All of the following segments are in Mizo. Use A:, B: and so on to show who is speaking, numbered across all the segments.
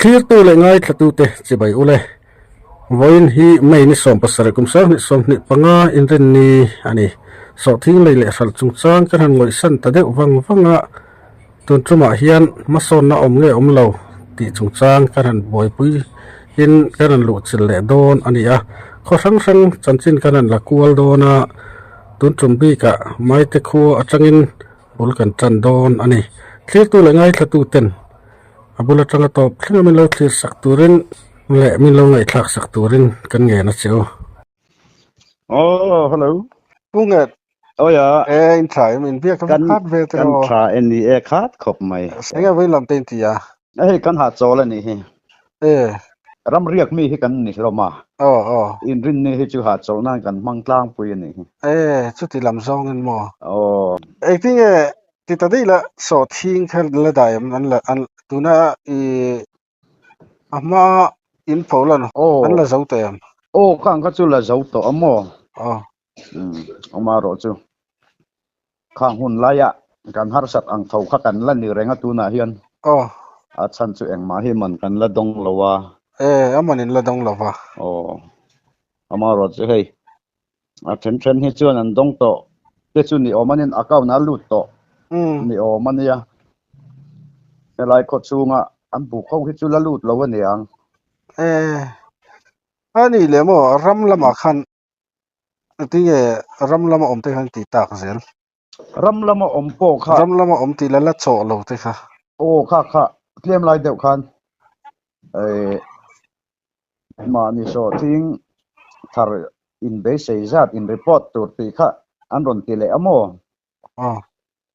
A: Thlirtu leh ngaithlatute chibai u le. Vawiin hi May ni 17 kum 2025 inrinni a ni. Sawhthing lei leh hralh chungchang kan han ngawihsan ta deuh vang vang a, tun tumah hian hmasawnna awm nge awm lo tih chungchang kan han buaipui in kan han luhchilh leh dawn a ni a. Khaw hrang hrang chanchin kan han la kual dawn a, tun tum bikah Maite khua atangin bul kan tan dawn a ni. Thlirtu leh ngaithlatuten a bul atanga tawp thleng a min lo thlir sak turin leh min lo ngaihthlak sak turin kan ngen a che u.
B: Oh, hello.
A: Pu Nget.
B: Oh ya.
A: E in tha em in biak
B: kan
A: khat ve te
B: kan tha en ni e khat khawp mai.
A: Enge vei lam te in ti a.
B: Hei kan ha chawl a ni hi.
A: E.
B: Ram riak mi hi kan ni hlawm a.
A: Aw aw.
B: In rin ni hi chu ha chawl nan kan hmang tlangpui a ni hi.
A: E chuti lam zawng in maw.
B: Aw.
A: Engtinge ti ta daih la sawhthing kha la dah em an la an tuna i a hma in pho lan an la zo tawh em?
B: Aw khang kha chu la zo tawh a maw?
A: Aw.
B: Umm amaherawh chu khang hun laia kan harsat ang tho kha kan la ni reng a tunah hian.
A: Aw.
B: A chhan chu engmah hi man kan la dawng lo a.
A: E a man in la dawng lo va.
B: Aw amaherawh chu hei A then then hi chuan an dawng tawh te chu ni awm anin account a lut tawh ni awm a nia. Helai khaw chhunga an buk ho hi chu la lut lo a niang.
A: E a ni leh maw ram lamah khan tinge ram lama awm te khan tih tak zel.
B: Ram lama awm pawh kha.
A: Ram lama awm tih la la chawh lo te kha.
B: Aw kha kha tlem lai deuh khan e mahni sawhthing thar in beisei zat in report tur tih kha an rawn ti leh a maw?
A: Aw.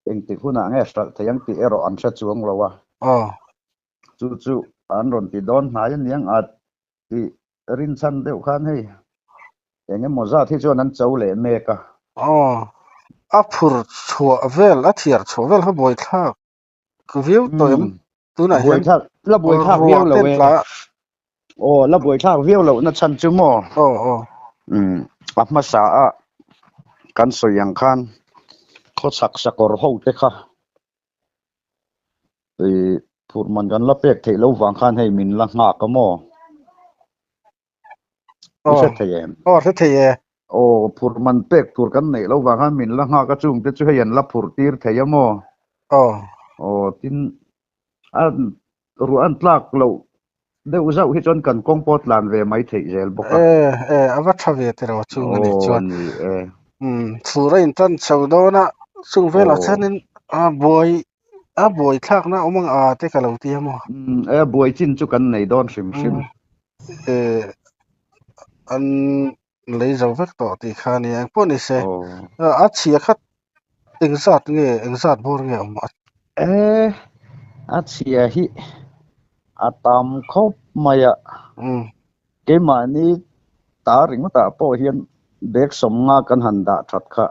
B: Engtik hunah nge hralh thei ang tih erawh an hre chuang lo a.
A: Aw.
B: Chu chu an rawn ti dawn hnai aniang a tih rinchhan deuh khan hei eng emaw zat hi chuan an cho leh mek a.
A: Aw. A phur chhuah vel, a thiar chhuah vel kha buaithlak viau tawh em tunah hian
B: Buaithlak, la buaithlak viau
A: ruah
B: lo
A: ten
B: e.
A: tla.
B: Aw, la buaithlak viau loh na chhan chu maw?
A: Aw, aw.
B: Umm, a hmasa a kan sawi ang khan khawchhak sakawr ho te kha ih phurhman kan la pek theih loh vang khan hei min la nghak a maw? I hre thei em?
A: Aw, hre thei e.
B: Aw, phurhman pek tur kan neih loh vang khan min la nghak a, chung te chu hei an la phurh tir thei a maw?
A: Aw.
B: Aw, tin a ruah an tlak loh deuh zauh hi chuan kan kawng pawh tlan ve mai theih zel bawk a.
A: E, e, a va tha ve tiraw chung a nih chuan.
B: Aw, ni e.
A: Umm, fur a intan chho dawn a, chung velah chuanin a buai A buai thlakna awm ang a te ka lo ti a maw?
B: Umm e, buai chin chu kan nei dawn hrim hrim.
A: E, an lei zo vek tawh tih kha a nia, engpawh ni se. A chhia kha engzat nge, engzat bawr nge awm a?
B: E, a chhia hi a tam khawp mai a. Keimahni ta ringawtah pawh hian bag sawmnga kan han dah that kha,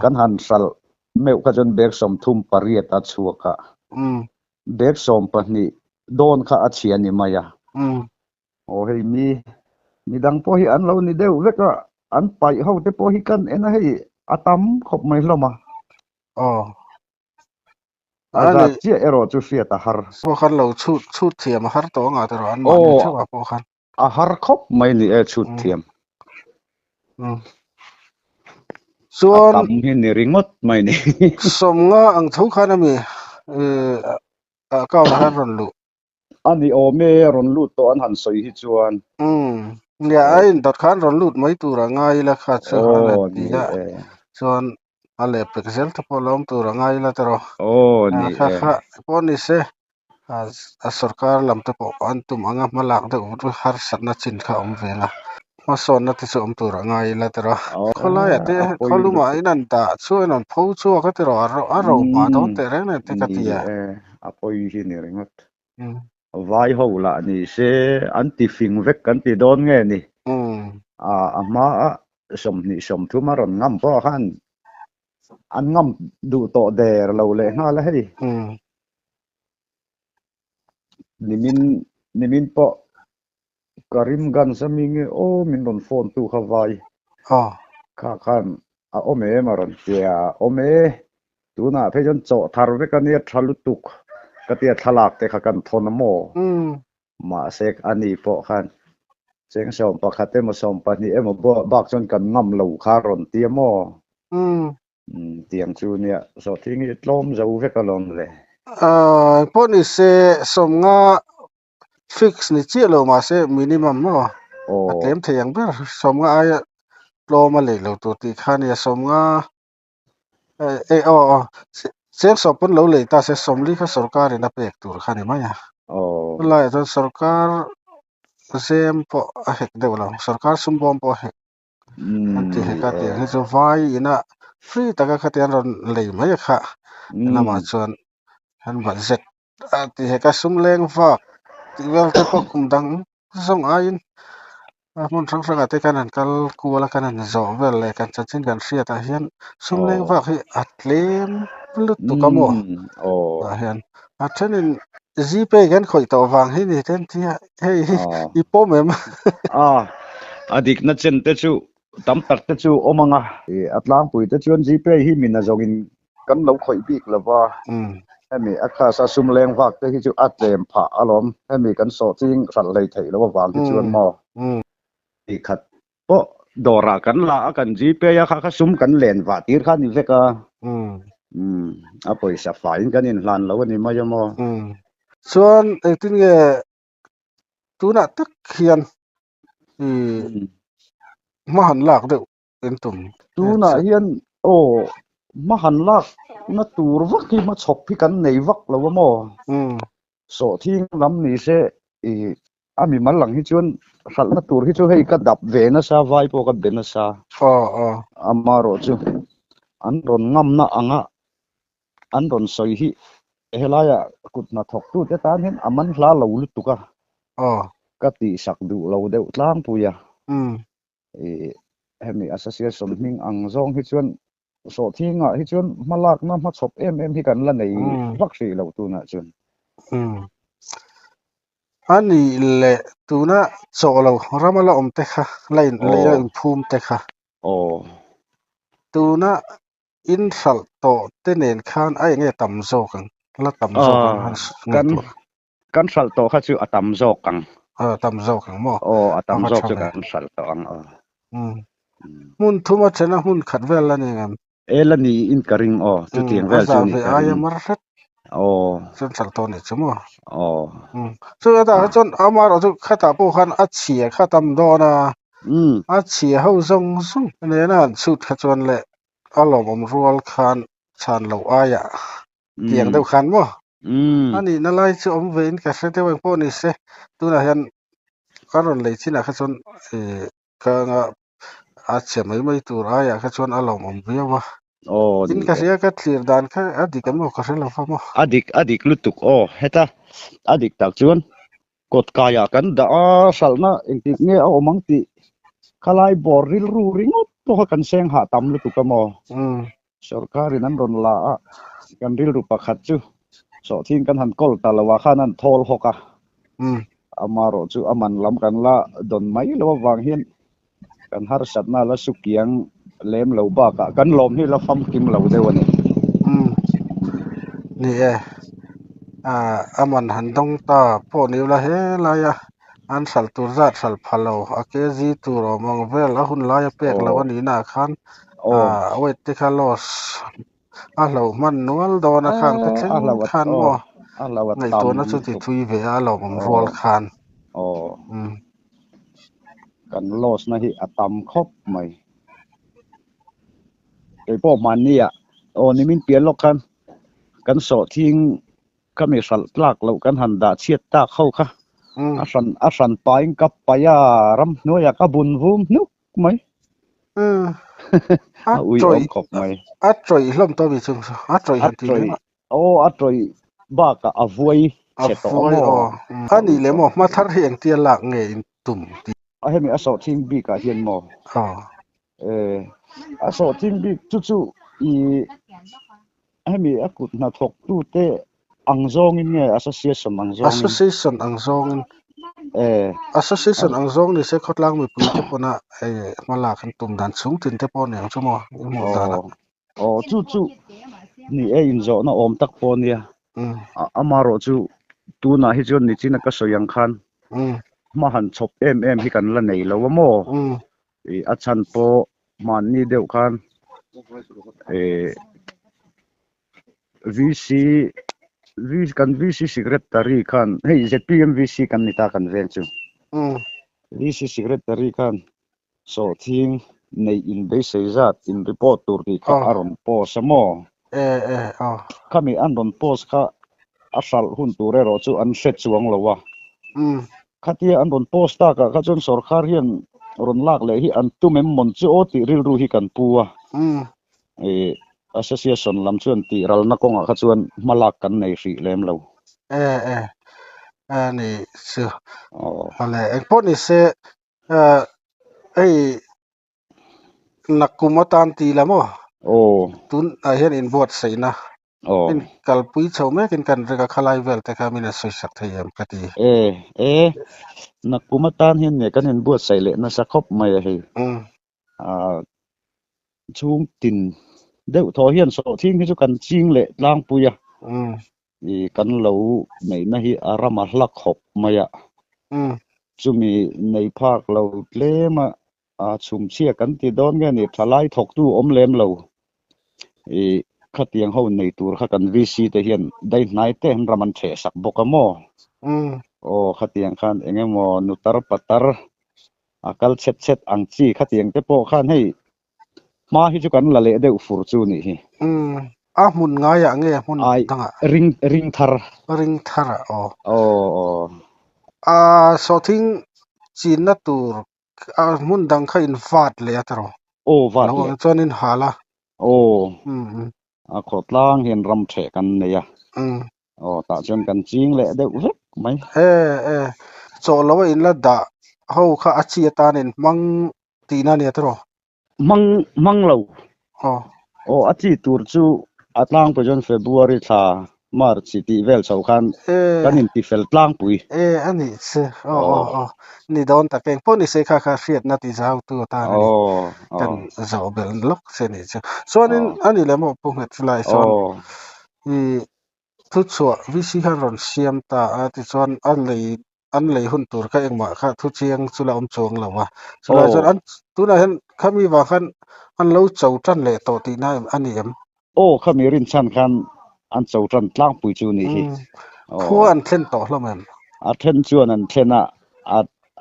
B: kan han hralh Meuh kha chuan bag 38 a chhuak a, bag 12 dawn kha a chhia ni mai a. Aw hei mi midang pawh hi an lo ni deuh vek a, an paih ho te pawh hi kan en a hei a tam khawp mai hlawm a.
A: Aw.
B: A zat chiah erawh chu hriat a har.
A: Pawh khan lo chhut chhut thiam a har tawh anga tiraw an mahni theuh ah pawh khan.
B: A har khawp mai ni e chhut thiam.
A: Chuan
B: A tam hi ni ringawt mai ni.
A: 50 ang tho khan a mi account ah hian rawn luh.
B: A ni awm e, rawn lut tawh an han sawi hi chuan.
A: Umm, nia a indawt khan rawn lut mai tur a ngai ila kha chu an han ti a, chuan a leh pek zel te pawh la awm tur a ngai ila tiraw.
B: Aw ni
A: Kha
B: e.
A: kha pawh ni se a sorkar lam te pawh an tum anga hma lak deuh harsatna chin kha a awm ve la, hmasawnna te chu awm tur a ngai ila tiraw. Khawlaiah te khawlumah in an dah chu in an pho chhuak a tiraw a ro hma dawn teh reng nen te ka ti a.
B: Ni e, a pawi hi ni ringawt. Vai ho lah ni se an ti fing vek kan ti dawn nge ni? A hma a 20 30 a rawn ngam pawh khan an ngam duh tawh der lo leh nghal a hei. Nimin nimin pawh Karimganj a mi nge aw min rawn phone tu kha vai kha khan a awm em a rawn ti a, awm e tunah phei chuan chawh thar vek a nia tha lutuk. Ka tia thlalak te kha kan thawn a maw? Mahse ani pawh khan cheng 11 emaw 12 emaw bak chuan kan ngam lo kha rawn ti a maw? Tiang chu nia sawhthing hi tlawm zo vek alawm le.
A: Engpawh ni se 50 fix ni chiah lo mahse minimum maw a tlem thei ang ber 50 aia tlawm a lei lo tur tih kha nia 50 eh aw aw cheng sawm pawn lo lei ta se 40 kha sorkarin a pek tur kha ni mai a tunlaiah chuan sorkar zem pawh a hek deuh lo sorkar sum bawm pawh a hek an ti hek a tiang hi chu vai ina free taka khatiang rawn lei mai a kha lamah chuan an budget a ti hek a sum leng vak tih vel te pawh kum dang zawng aiin a hmun hrang hrangah te khan an kal kual a kan han zawh vel leh kan chanchin kan hriatah hian sum leng vak hi a tlem lutuk a maw tah hian a thenin Gpay kan khawih tawh vang hi ni te an ti a hei hi i pawm em?
B: A dikna chen te chu tam tak te chu awm ang a. A tlangpui te chuan Gpay hi mina zawngin kan lo khawih bik lo va, hemi a class a sum leng vak te hi chu a tlem phah alawm, hemi kan sawh ching hralh hlei theih loh avang hi chuan maw. Tih khat pawh dawrah kan la a, kan Gpay a kha kha sum kan len vah tir kha a ni vek a, a pawisa faiin kan inhlan lo a ni mai a maw.
A: Chuan engtin nge tunah tak hian i hma han lak deuh in tum.
B: Tunah hian aw hma han lak na tur vak hi hma chhawp hi kan nei vak lo a maw? Sawhthing lam ni se i a mimal lang hi chuan hralhna tur hi chu hei ka dap ve nasa vai pawh ka be nasa. Amaherawh chu an rawn ngamna anga an rawn sawi hi helaia kut hnathawktute tan hian a man hla lo lutuk a ka tihsak duh lo deuh tlangpui a. Hemi association hming ang zawng hi chuan sawhthingah hi chuan hmalakna hmachhawp em em hi kan la nei vak hrih lo tunah chuan.
A: A nih leh tuna chawh lo rama la awm te kha la in la inphum te kha. Tuna in hralh tawh te nen khan a enge tam zawk ang la tam zawk ang han ngaihtuah.
B: Kan hralh tawh kha chu a tam zawk ang.
A: Aw a tam zawk ang maw?
B: Aw a tam zawk chu kan hralh tawh ang aw.
A: Hmun thum a then a hmun khat vel la ni ngem?
B: E la ni in ka ring aw chutiang vel chu ni ka ring.
A: A zah ve aia mar hret.
B: Aw.
A: Chuan hralh tawh ni chu maw?
B: Aw.
A: Chu a tah kha chuan amaherawh chu khatah pawh khan a chhia kha tam dawn a. A chhia ho zawng zawng nena han chhut kha chuan leh a lawmawm rual khan chhan loh aiah tiang deuh khan maw? A nihna lai chu awm ve in ka hre deuh eng pawh ni se tunah hian ka rawn lei chinah kha chuan ih ka anga a chhe mai mai tur aiah kha chuan a lawmawm viau a. Tin ka hria ka thlir dan kha a dik em aw ka hre lo va maw?
B: A dik a dik lutuk aw heta a dik tak chuan kawt kaiah kan dah a hralhna engtik nge a awm ang tih khalai bawr rilru ringawt pawh kha kan seng hah tam lutuk a maw? Sorkarin an rawn la a, kan rilru pakhat chu sawhthing kan han kawl ta lo ah khan an thawl hawk a, amaherawh chu a man lam kan la dawn mai lo avang hian kan harsatna la sukiang lem lo bakah kan lawm hi la famkim lo deuh a ni.
A: Ni e, a man han dawng ta pawh ni ula helaia an hralh tur zat hralh pha lo, a kg tur awm ang vel a hun laia pek loh a nihna ah khan a weight te kha loss a hloh hman nual dawn a khang te thleng khan maw ngaihtuahna chu ti thui ve a a lawmawm rual khan.
B: Kan loss na hi a tam khawp mai. Keipawh hmanni ah aw nimin pian lawk khan kan sawhthing Ka mi hralh tlak loh kan han dah chhiat tak ho kha a hran a hran pain ka paih a, ramhnuaiah ka bun vum hnuk mai.
A: A
B: A ui awm khawp mai.
A: A tawih hlawm tawh mi chung chu, a tawih han ti lem a.
B: Aw a tawih bakah a vuai chhe tawh a maw?
A: A nih leh maw, hma thar hi engtia lak nge in tum tih?
B: A hemi a sawhthing bikah hian maw?
A: Aw.
B: A sawhthing bik chu chu i Hemi a kut hnathawktute ang zawngin nge association ang zawngin?
A: Association ang zawngin. Association ang zawng ni se khawtlang mipuite pawna hma lak an tum dan chhung tin te pawh a ni ang chu maw i hmuh danah.
B: Aw chu chu ni e inzawhna awm tak pawh a nia. Amaherawh chu tunah hi chuan nichina ka sawi ang khan hma han chhawp em em hi kan la nei lo a maw? A chhan pawh hmanni deuh khan VC kan VC Secretary khan hei zpm VC kan ni ta kan veng chu. VC Secretary khan Sawhthing neih in beisei zat in report tur tih kha a rawn post a maw? Khami an rawn post kha a hralh hun tur erawh chu an hre chuang lo a. Khatia an rawn post takah kha chuan sorkar hian rawn lak leh hi an tum em mawn chu aw tih rilru hi kan pu a. Association lam chuan tih ralna kawngah kha chuan hma lak kan nei hrih lem lo.
A: E ni chu. Engpawh ni se Hei nakkum atan ti la maw? Tun ah hian inbuatsaihna in kalpui chho mekin kan ring a, khalai vel te kha min sawi sak thei em ka ti.
B: E, e, nakkum atan hian nge kan inbuatsaih leh nasa khawp mai a hei. Chhung tin deuh thaw hian sawhthing hi chu kan ching leh tlangpui a, i kan lo neihna hi a ram a hla khawp mai a, chumi nei phak lo tlem a, a chhumchhia kan ti dawn nge ni thalai thawktu awm lem lo, i khatiang ho nei tur kha kan VC te hian daihnai te an ram an theh sak bawk a maw? Aw khatiang khan eng emaw nutar patar A kal chhet chhet ang chi khatiang te pawh khan hei hma hi chu kan la leh deuh fur chu nih hi.
A: Umm a hmun ngaiah nge hmun dangah?
B: Ring ring thar.
A: Ring thar ah aw.
B: Aw aw.
A: A sawhthing chinna tur a hmun dang kha in vat leh a tiraw?
B: Aw vat leh.
A: Lo chuan in hal a.
B: Aw. A khawtlang hian ram theh kan nei a. Aw tah chuan kan ching leh deuh vek mai.
A: E e chaw lo a inla dah ho kha a chi atan in hmang tihna a nia tiraw?
B: Hmang hmang lo.
A: Aw.
B: Aw a chi tur chu a tlangpui chuan February thla March tih vel chho khan kan inti fel tlangpui.
A: E a nih che. Aw aw aw ni dawn tak eng pawh ni se kha kha hriatna ti zau tu atan a ni. Kan zawh belh lawk che nih chu. Chuanin a ni leh maw Pu Nghet Chulai chuan i Thuchhuah VC khan rawn siam ta a, tichuan a lei an lei hun tur kha engmah kha thu chiang chu la awm chuang lo a. Chulai chuan an tunah hian khami vang khan an lo cho tan leh tawh tihna em a ni em?
B: Aw, khami rinchhan khan an cho tan tlangpui chu ni hi.
A: Khua an thlen tawh hlawm em?
B: A then chuan an thlen a,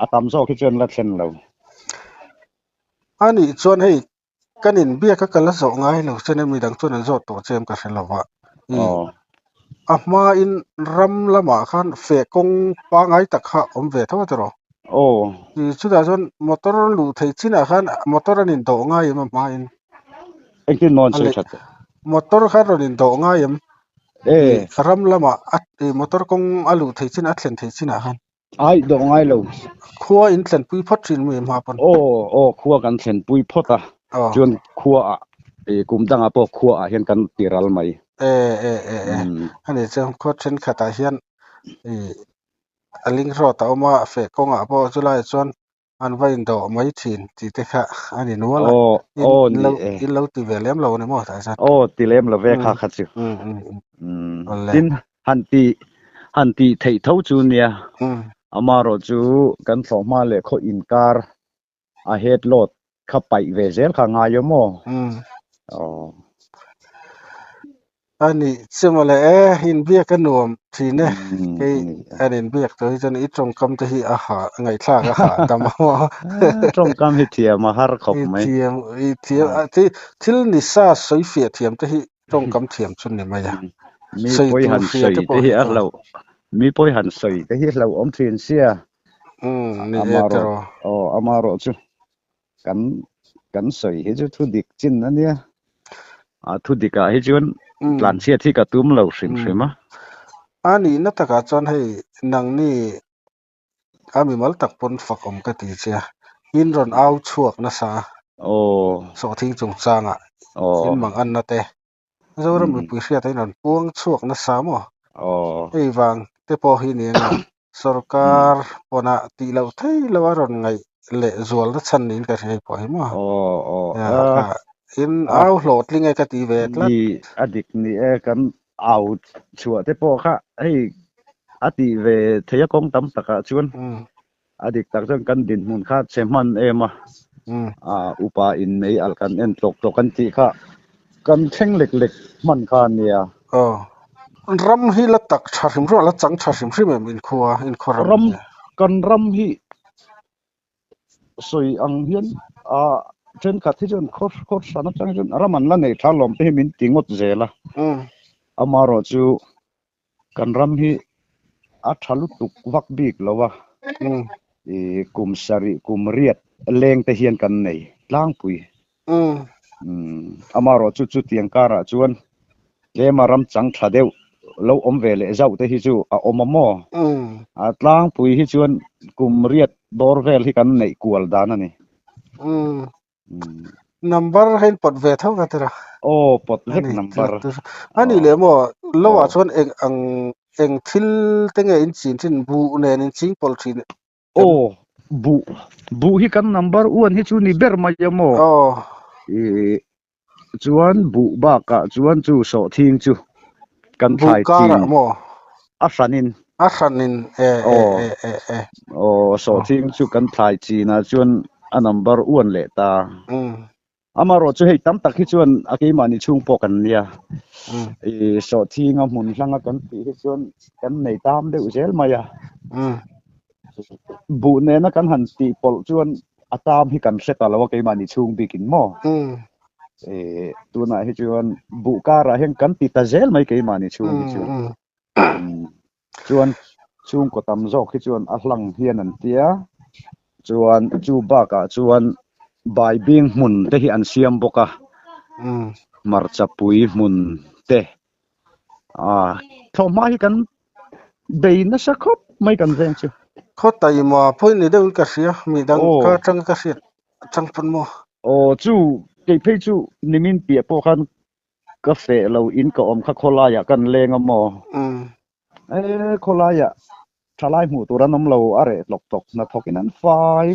B: a tam zawk hi chuan la thlen lo.
A: A nih chuan hei Kan inbiak a ka la zawh ngai lo chen a, midang chuan an zawh tawh che em ka hre lo a. I a hmain ram lamah khan feh kawng pangai tak kha awm ve tho a tiraw? I chutah chuan motor luh theih chinah khan motor an indawh ngai em a hmain?
B: Engtin maw an sawi that?
A: Motor kha rawn indawh ngai em? I ram lamah motor kawng a luh theih chin a thlen theih chinah khan.
B: Ai dawh ngai lo.
A: Khua in thlenpui phawt thin mi hma pawn.
B: Aw aw khua kan thlenpui phawt a. Chuan khua ah i kum dangah pawh khua ah hian kan ti ral mai.
A: E e e e ani chuan khua thenkhat ah hian i a ling rawt a awm a feh kawngah pawh chulaiah chuan an va indawh mai thin tih te kha a ni nual a.
B: Aw ni e.
A: In lo ti ve lem lo ni maw tah chuan.
B: Aw ti lem lo ve kha kha chu. Tin han ti han tih theih tho chu nia. Amaherawh chu kan thlawhhma leh khaw inkar a head load kha paih ve zel kha ngai awm aw. Aw.
A: A nih che mawle e, inbiak a nuam thin e. Kei an inbiak tawh hi chuan i tawngkam te hi a ha ngaihthlak a hahdam a maw.
B: Tawngkam hi thiam a har khawp mai.
A: I thiam, i thiam, thil ni sa sawi fiah thiam te hi tawngkam thiam chu ni mai a.
B: Mi pawi han sawi te hi a hlauh, mi pawi han sawi te hi hlauhawm thin sia. Amaherawh, aw amaherawh chu Kan kan sawi hi chu thu dik chin a nia. A thu dikah hi chuan tlanchhiat hi ka tum lo hrim hrim a.
A: A nihna takah chuan hei nangni a mimal tak pawn fak awm ka ti che a, in rawn au chhuak nasa a, sawhthing chungchangah in mang anna te Zoram mipui hriat in rawn puang chhuak nasa maw? Hei vang te pawh hi ni anga sorkar pawnah tih loh thei lo a rawn ngaih leh zualna chhan niin ka hria hei pawh hi maw? In au hlawhtling e ka ti ve tlat.
B: Ni a dik ni e kan Au chhuah te pawh kha hei a tih ve theih a kawng tam takah chuan a dik tak chuan kan dinhmun kha che hman em a, upa in mei alh kan en tlawk tlawk an tih kha kan thleng lek lek hman kha a nia.
A: Aw, ram hi la tak tha hrim hrim a, la chang tha hrim hrim em inkhua, inkhua ram
B: Ram, kan ram hi sawi ang hian ah thenkhat hi chuan khaw khaw hran atang chuan ram an la nei tha lawm te hi min ti ngawt zel a, amaherawh chu kan ram hi a tha lutuk vak bik lo a, ih kum sarih kum riat leng te hian kan nei tlangpui. Amaherawh chu chutiang karah chuan tlema ram chang tha deuh lo awm ve leh zauh te hi chu a awm a maw? A tlangpui hi chuan kum riat bawr vel hi kan neih kual dan a ni.
A: Number hi in pawt ve tho ka tira.
B: Aw pawt vek number.
A: A nih leh maw lo ah chuan eng ang eng thil te nge in chin thin buh nen in ching pawlh thin
B: Aw, buh, buh hi kan number one hi chu ni ber mai a maw?
A: Aw.
B: I chuan buh bakah chuan chu sawhthing chu kan
A: Buh
B: thlai
A: karah
B: chin
A: maw?
B: a hranin.
A: A hranin e e
B: Aw,
A: e e e.
B: aw, sawhthing chu kan thlai chinah chuan a number one leh ta.
A: Umm.
B: Amaherawh chu hei tam tak hi chuan a keimahni chhung pawh kan nia. I sawhthinga hmun hlanga kan tih hi chuan kan nei tam deuh zel mai a. Buh nena kan han tih pawlh chuan a tam hi kan hre ta lo a keimahni chhung bikin maw. I tunah hi chuan buh karah hian kan ti ta zel mai keimahni chhung hi chu. Chuan chhungkaw tam zawk hi chuan a hlang hian an tia, chuan chu bakah chuan baibing hmun te hi an siam bawk a, hmarcha pui hmun te ah thlawhhma hi kan bei nasa khawp mai kan veng chu.
A: Khaw taima pawhin ni deuhin ka hria, mi dang ka atanga ka hriat atang pawn maw?
B: Aw chu kei phei chu nimin piah pawh khan Ka feh lo in ka awm kha khawlaiah kan leng a maw? E, khawlaiah thalai hmuh tur an awm lo, a reh tlawk tlawk hnathawk in an fai.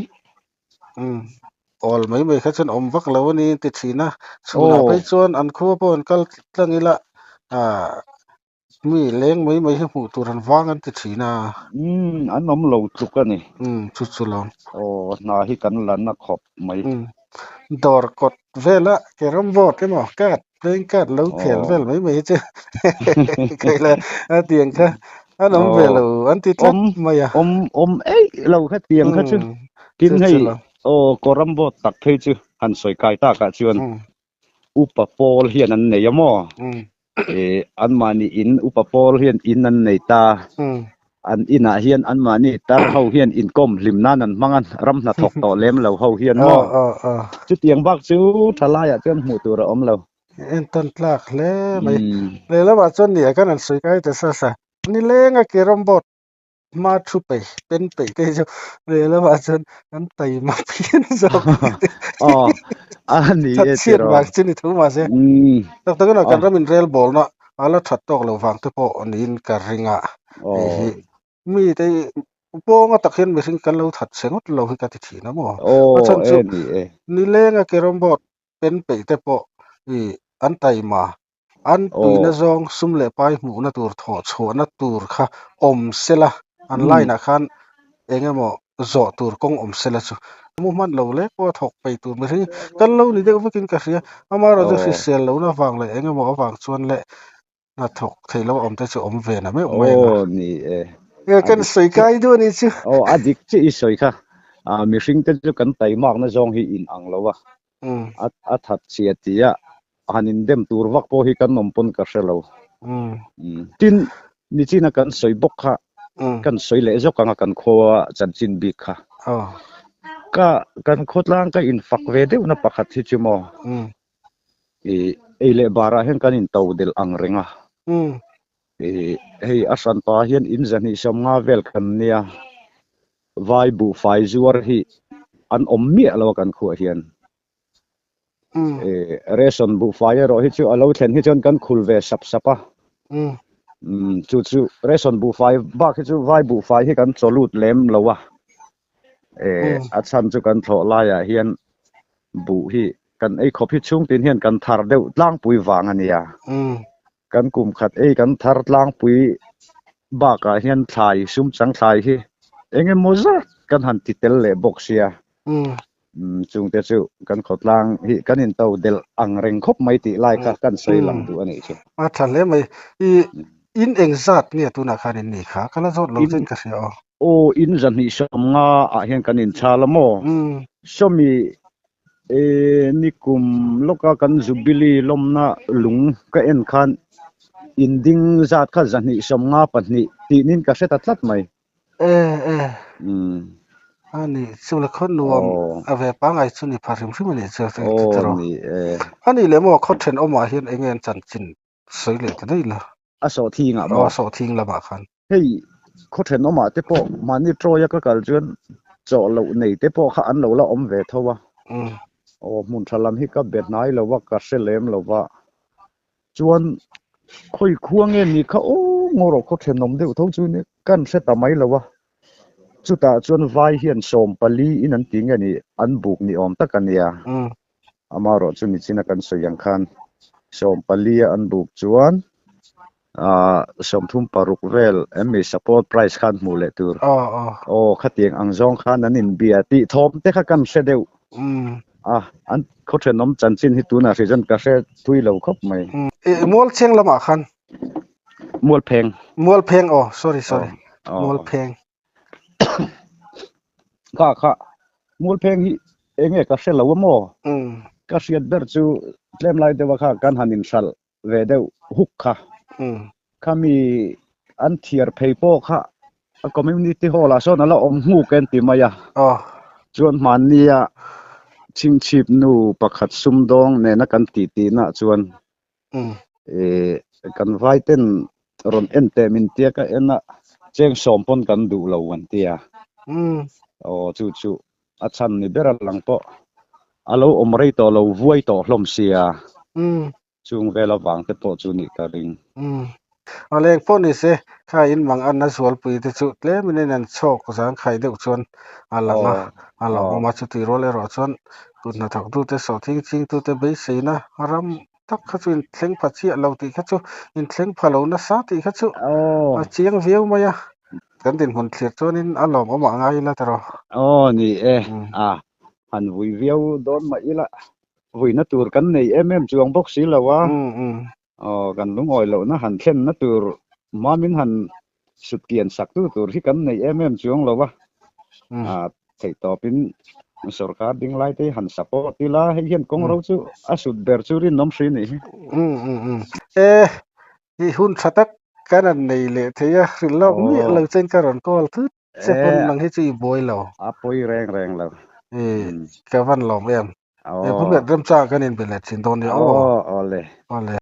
A: Awl mai mai kha chuan awm vak lo a ni ti thin a, chhunah phei chuan an khua pawh an kal tlang ila, ah Mi leng mai mai hi hmuh tur an vang an ti thin a.
B: Umm, an awm lo tluk a ni.
A: Umm, chu chu lo.
B: Aw, hna hi kan la na khawp mai.
A: Umm, dawr kawt vela carrom board emaw card, playing card lo khel vel mai mai hi chu khaila a tiang kha an awm ve lo an ti tlat mai a.
B: Awm, awm eih lo kha tiang kha chu. Tin hei, aw, carrom board tak phei chu han sawi kai takah chuan Upa pawl hian an nei a maw? Eh, anmahni in upa pawl hian in an nei ta. An inah hian anmahni tar ho hian inkawm hlim nan an hmang a, ram hnathawk tawh lem lo ho hian maw? Chutiang bak chu tha laiah chuan hmuh tur a awm lo.
A: Entawn tlak hle mai. Lehlamah chuan nia kan han sawi kai ta sa sa. Nilenga carrom board Hma thu peih, pen peih te hi chu lehlamah chuan an taima phian zawk
B: Aw, a ni e
A: That chhiat
B: tiraw.
A: vang chu ni tho mahse. Tak takin kan ram inrel bawlna a la that tawk lo vang te pawh niin ka ring a. Hei hi mi te hi pawnga tak hian mihring kan lo that chhe ngawt lo hi ka ti thin a maw. A chhan chu nilenga carrom board pen peih te pawh i an taima An tuina zawng sum leh pai hmuhna tur thawh chhuahna tur kha awm sela, an line ah khan eng emaw zawh tur kawng awm sela chu mu hman lo lek pawh a thawk peih tur mihring kal lo ni deuh vekin ka hria. Amaherawhchu hrisel lohna avang leh eng emaw avang chuan leh hnathawk theih loh awm te chu awm ve na meuh mai ang a.
B: Aw ni e.
A: Nge kan sawi kai duh a nih chu.
B: Aw a dik chiah i sawi kha. Mihring te chu kan taimakna zawng hi in ang lo a. A that chhia tia han indem tur vak pawh hi kan awm pawn ka hre lo. Tin, nichina kan sawi bawk kha, kan sawi leh zawk anga kan khua chanchin bik kha. Ka kan khawtlang ka infak ve deuhna pakhat hi chu maw, i ei leh barah hian kan into delh ang reng a. I hei a hran pa hian in zahnih sawmnga vel kan nia. Vai buhfai zuar hi an awm miah lo a kan khuah hian. Ration buhfai erawh hi chu a lo thlen hi chuan kan khul ve sap sap a. Chu chu ration buhfai bak hi chu vai buhfai hi kan chaw lut lem lo a. A chhan chu kan thlawh laiah hian buh hi kan ei khawp hi chhungtin hian kan thar deuh tlangpui vang a nia. Kan kum khat ei kan thar tlangpui bakah hian thlai sum chang thlai hi eng emaw zat kan han ti tel leh bawk sia. Chungte chu kan khawtlang hi kan into delh ang reng khawp mai tih lai kha kan sawi lang duh a nih chu.
A: A tha hle mai. I in eng zat nge tunah khan in nih kha? Ka la zawt lo chen ka hria aw.
B: Aw in 250 ah hian kan inchhal a maw? Sawmi Nikum lawka kan Jubilee lawmna lung ka en khan in ding zat kha 252 tihnin ka hre ta tlat mai.
A: E e. A ni chu le khaw nuam a ve pangai chu ni pha hrim hrim a nih chu tiraw.
B: Ni e.
A: A nih leh maw khaw thenawmah hian eng nge an chanchin sawi leh ta daih la.
B: A sawhthing ah maw?
A: A sawhthing lamah khan.
B: Hei khaw thenawmah te pawh mahni Troy a ka kal chuan chawh loh nei te pawh kha an lo la awm ve tho a. Aw hmun tha lam hi ka be hnai lo a, ka hre lem lo va. Chuan khawi khua nge ni kha aw ngaw rawh khaw thenawm deuh tho chu nia kan hre ta mai lo a. Chutah chuan vai hian 14 in an ti nge ni an buk ni awm tak a nia. Amaherawh chu nichina kan sawi ang khan 14 a an buk chuan 36 vel emmi support price khan hmuh leh tur. Aw khatiang ang zawng khan an inbia tih thawm te kha kan hre deuh a, an khaw thenawm chanchin hi tunah hrih chuan ka hre thui lo khawp mai.
A: Mualcheng lamah khan.
B: Mualpheng.
A: Mualpheng aw sorry sorry Mualpheng.
B: Kha kha Mualpheng hi eng nge ka hre lo a maw? Ka hriat ber chu tlem lai deuha kha kan han inhralh ve deuh huk kha. Khami an thiar phei pawh kha a community hall ah sawn a la awm nghuk e an ti mai a. Chuan hmannia chhingchhip nu pakhat sumdawng nena kan titihna chuan Kan vai ten rawn en teh min tia ka en a, cheng sawm pawn kan duh lo an ti a. Aw chu chu a chhan ni ber a lang pawh a lo awm rei tawh lo vuai tawh hlawm sia. Chung vel avang te pawh chu nih ka ring.
A: A leng pawh ni se, kha in mang anna zualpui te chu tlemin in an chhawk zangkhai deuh chuan a lang a, a lo awm a. Chutih rual erawh chuan kut hnathawktute sawhthing chingtute beiseina ram tak kha chu inthleng pha chiah lo tih kha chu inthleng pha lo nasa tih kha chu a chiang viau mai a. Kan dinhmun thlir chuanin a lawmawm ah ngai ila tiraw?
B: Aw ni e, a han vui viau dawn mah ila vuina tur kan nei em em chuang bawk si lo a. Aw kan lungawi lohna han thlenna tur mamin han sut kian sak tu tur hi kan nei em em chuang lo a. A theihtawpin sorkar ding lai te hi han support ila hei hian kawng ro chu a sut ber chu rinawm hri nih hi.
A: E i hun tha tak kan han nei leh thei a hrilh lawk miah lo chuan ka rawn call thut che pawn nang hi chu i buai lo.
B: A pawi reng reng lo.
A: I ka van lawm em. He pumlet remchang kan inbe leh thin dawn nia aw.
B: Aw awle.
A: Awle.